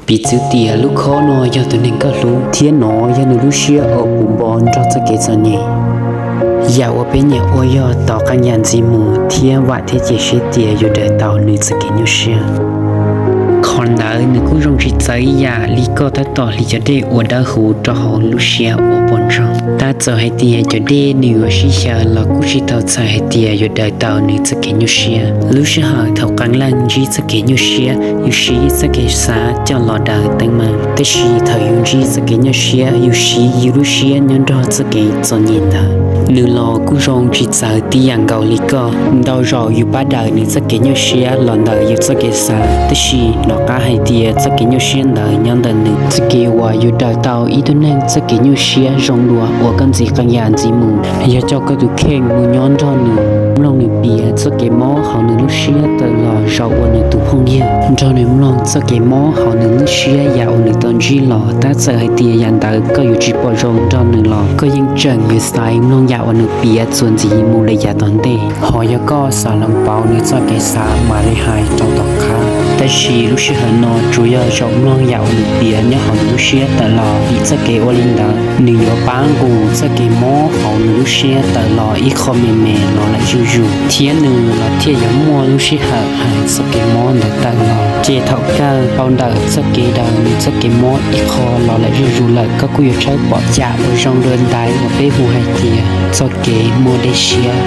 Piv txwv tias lub khob no yog tus neeg koj hlub, thiab nov yog nws lub siab uas puv npo nrog txoj kev txom nyem. Yam uas peb nyiam ua yog tos qee yam ntxiv mus thiab vam thiab cia siab tias yuav daws tau nws txoj kev nyuaj siab. Qhov ntawd nws kuj zoo tsis txawv ib yam li koj tab tom hliv cov dej uas dawb huv rau hauv lub siab uas pom ntsoog. Tab txawm hais tias cov dej nws yuav sib xyaw los kuj tsis tau txhais hais tias yuav daws tau nws txoj kev nyuaj siab. Lub sij hawm thaum qee leej ntsib txoj kev nyuaj siab, yus siv txoj kev xav coj los daws teeb meem. Tab sis thaum yus ntsib txoj kev nyuaj siab, yus siv yus lub siab nyob nrog txoj kev txom nyem ntawd. Nws los kuj zoo tsis txawv tib yam nkaus li koj. Ntau zaus yus pab daws nws txoj kev nyuaj siab los ntawm yus txoj kev xav, tab sis nov qab hais tias txoj kev nyuaj siab ntawd nyob ntawm nws. Txoj kev uas yuav daws tau ib tug neeg txoj kev nyuaj siab zoo dua uas koj ntxiv qee yam ntxiv mus, yog coj koj tus kheej mus nyob nrog nws, mloog nws piav txoj kev mob hauv nws lub siab tawm los zaum ua nws tus phooj ywg, nrog nws mloog txoj kev mob hauv nws lub siab yam uas nws tau ntsib los. Tab txawm hais tias yam ntawd koj yuav tsis pom zoo nrog nws los, koj yeej tseem yuav xaiv mloog yam uas nws piav txuas ntxiv mus lawm yav tom ntej. Ho yog koj xav lees pauv nws txoj kev xav mam li hais rau tom qab. Tab sis lub sij hawm no tsuas yog zaum mloog yam uas nws piav nyob hauv nws lub siab tawm los, vim txoj kev ua li ntawd nws yuav pab nqus txoj kev mob hauv nws lub siab tawm los ib qho me me los lawm zuj zus, thiab nws los thiaj yuav muaj lub sij hawm hais txoj kev mob ntawd tawm los. Ces thaum kawg dhau ntawm txoj kev daws nws txoj kev mob ib qho los lawm zuj zus lawm, koj kuj yuav tshawb pom yam uas zoo dua ntais uas peb hu hais tias txoj kev muaj dej siab.